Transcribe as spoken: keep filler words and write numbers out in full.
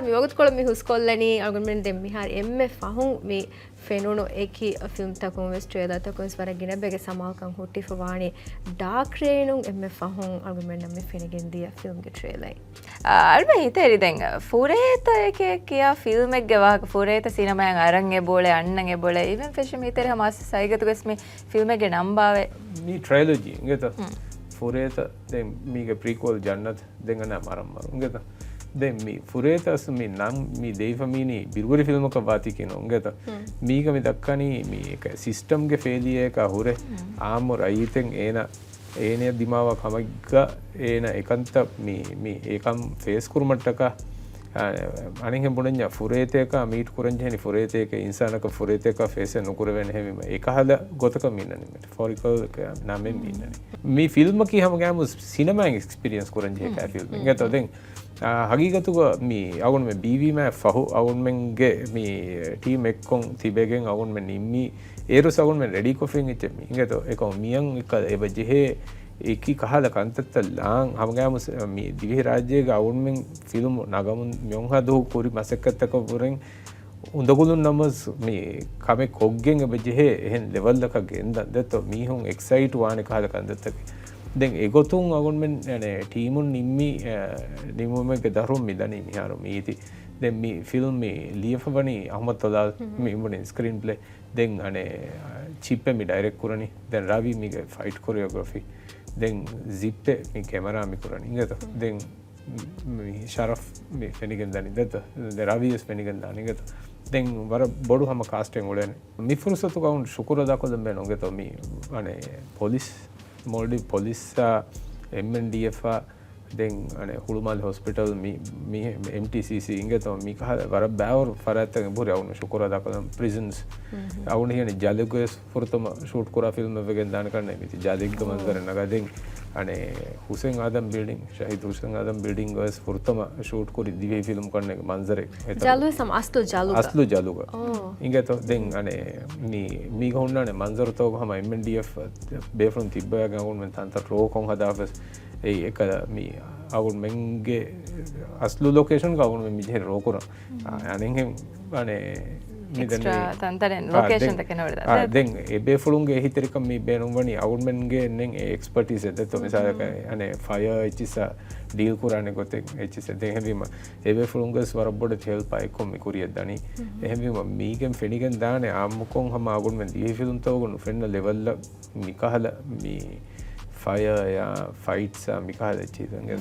މި ވަގުތުކޮޅު މި ހުސްކޮށްލަނީ އަޅުގަނޑުމެން ދެން މިހާރު އެންމެ ފަހުން މި ފެނުނު އެކި ފިލްމްތަކުން ވެސް ޓްރޭލަރތަކުން ވެސް ވަރަށް ގިނަ ބޭގެ ސަމާލުކަން ހުއްޓިފަ ވާނީ ޑާކް ރޭނުން އެންމެ ފަހުން އަޅުގަނޑުމެންނަށް މި ފެނިގެން ދިޔަ ފިލްމްގެ ޓްރޭލަރެއް. އަޅުގަނޑު ހިތޭރި ދެން ފުރޭތަ އެކެއް ކިޔާ ފިލްމެއްގެ ވާހަކަ ފުރޭތަ ސިނަމާއަށް އަރަން އެބައުޅޭ އަންނަން އެބައުޅޭ އިވެން ފެށި މި ހިތޭރި ހަމަ އަސް ސައިގަތުގަސް މި ފިލްމެއްގެ ނަންބާވެ. މި ޓްރައިލޮޖީ އިނގޭތަ؟ ފުރޭތަ ދެން މީގެ ޕްރީކޯލް ޖަންނަތް ދެން އަންނަ މަރަންމަރު އިނގޭތަ؟ ދެން މި ފުރޭތަސް މި ނަން މި ދެވިފަ މީނީ ބިރުވެރި ފިލްމަކަށް ވާތީކީ ނޫން އިނގޭތަ؟ މީގަ މި ދައްކަނީ މި އެކަ ސިސްޓަމްގެ ފެއިލިއަރ އެކާ ހުރެ އާއްމު ރައްޔިތެއް އޭނަ އޭނަ ދިމާވާ ކަމެއްގަ އޭނަ އެކަންތައް މި، މި އެކަން ފޭސް ކުރުމަށްޓަކާ، އަ، އަނެއްހެން ބުނަންޏާ ފުރޭތަކާ މީޓް ކުރަންޖެހެނީ ފުރޭތަކެއް އިންސާނަކަށް ފުރޭތަކާ ފޭސް ނުކުރެވޭނެ ހެވީމަ އެކަހަލަ ގޮތަކަށް މިންނަނީ މެޓަފޯރިކަލް ނަމެއް މިންނަނީ. މި ފިލްމަކީ ހަމަގައިމު ސިނަމާއިން އެކްސްޕީރިއެންސް ކުރަންޖެހޭ ކައި ފިލްމެއް އިނގޭތޯ. ދެން އާ، ހަގީގަތުގަ މި އަޅުގަނޑުމެން ބީވީމާ ފަހު އަޅުގަނޑުމެންގެ މި ޓީމް އެއްކޮށް ތިބެގެން އަޅުގަނޑުމެން ނިންމީ އޭރުސް އަޅުގަނޑުމެން ރެޑީކޮށްފިން އެއްޗެއް މި އިނގޭތޯ. އެކަމު މިއަން އެކަ އެބަ ޖެހޭ އެކި ކަހަލަ ކަންތައްތައް ލާން ހަމަގައިމު ސ-، މި ދިވެހިރާއްޖޭގަ އަޅުގަނޑުމެން ފިލްމު ނަގަމުން މިއޮންހާ ދުވަހު ކުރި މަސައްކަތްތަކަށްވުރެން އުނދަގުލުން ނަމަސް މި ކަމެއް ކޮށްގެން އެބަ ޖެހޭ އެހެން ލެވަލްއަކަށް ގެންދަން ދެއްތޯ. މީހުން އެކްސައިޓް ވާނެ ކަހަލަ ކަންތައްތަކެއް. ދެން އެގޮތުން އަޅުގަނޑުމެން އަނެ ޓީމުން ނިންމި، އަ، ނިންމުމެއްގެ ދަށުން މިދަނީ މިހާރު މީތި. ދެން މި ފިލްމް މި ލިޔެފަ ވަނީ އަޙްމަދު ތަލާލް މި އިނބުނި ސްކްރީންޕްލޭ. ދެން އަނެ، އަ، ޗިއްޕެ މި ޑައިރެކްޓް ކުރަނީ. ދެން ރާވީ މީގެ ފައިޓް ކޮރިއޯގްރަފީ. ދެން ޒިއްޕެ މި ކެމެރާ މި ކުރަނީ އިނގޭތޯ. ދެން މި ޝަރަފް މި ފެނިގެން ދާނީ ދެއްތަ؟ ދެ ރާވީވެސް ފެނިގެން ދާނީ އިނގޭތޯ؟ ދެން ވަރަށް ބޮޑު ހަމަ ކާސްޓެއް އުޅޭނެ. މި ފުރުސަތުގަ އަޅުގަނޑު ޝުކުރު އަދާކޮށްލަން ބޭނުން އިނގޭތޯ މި އަނެ ޕޮލިސް، މޯލްޑިވް ޕޮލިސްއާ، އެމްއެންޑީއެފްއާ، ދެން އަނެ ހުޅުމާލެ ހޮސްޕިޓަލް މި، މި އެމްޓީސީސީ އިނގޭތޯ މި ކަހަލަ ވަރަށް ބައިވަރު ފަރާތްތަކެއް ބުރި އަޅުގަނޑު ޝުކުރު އަދާކޮށްލަން. ޕްރިޒަންސް އަޅުގަނޑު ހިޔަނީ ޖަލުގަވެސް ފުރަތަމަ ޝޫޓް ކުރާ ފިލްމެއް ވެގެން ދާނެ ކަންނޭނގެ މީތި ޖަލެއްގަ މަންޒަރެއް ނަގާ. ދެން އަނެ ހުސެން އާދަމް ބިލްޑިން، ޝަހީދު ހުސެން އާދަމް ބިލްޑިންގަވެސް ފުރަތަމަ ޝޫޓް ކުރި ދިވެހި ފިލްމް ކަންނޭނގެ މަންޒަރެއް. އެތަން ޖަލުވެސް ހަމަ އަސްލު ޖަލުގަ. އަސްލު ޖަލުގަ. އިނގޭތޯ ދެން އަނެ މީ، މީގަ ހުންނާނެ މަންޒަރުތަކުގަ ހަމަ އެމްއެންޑީއެފް ބޭފުޅުން ތިއްބަޔާގެ އަޅުގަނޑުމެން ތަންތަން ރޯ ކޮށް ހަދާފަސް އެއީ އެކަލަ މީ އަޅުގަނޑުމެންގެ އަސްލު ލޮކޭޝަންގަ އަޅުގަނޑުމެން މި ޖެހޭ ރޯ ކުރަން. އަނެއްހެން އަނެ މި ދެން އެކްސްޓްރާ ތަންތަނެއް އާ، ލޮކޭޝަން ދެން، ތަކެއް ނޯވެ އާ، ދާ. ދެން އެ ބޭފުޅުންގެ އެހީތެރިކަން މި ބޭނުންވަނީ އަޅުގަނޑުމެންގެ ނެން އެ އެކްސްޕަޓީސް އެއް ދެއްތޯ. މިސާލަކަށް އަނެ ފަޔަރ އެއްޗިއްސާ ޑީލް ކުރާނެ ގޮތެއް އެއްޗިއްސެއް. ދެން އެހެންވީމަ އެ ބޭފުޅުންގެ ވެސް ވަރަށް ބޮޑެތި ހެލްޕް އެއްކޮށް މި ކުރިއަށް ދަނީ. އެހެންވީމަ މީގެން ފެނިގެން ދާނެ އާއްމުކޮށް ހަމަ އަޅުގަނޑުމެން ދިވެހި ފިލްމްތަކުގަ ނުފެންނަ ލެވަލްއަށް މިކަހަލަ މި ފަޔަރ އާ ފައިޓްސް އާ މިކަހަލަ އެއްޗިހި ދަނގެ.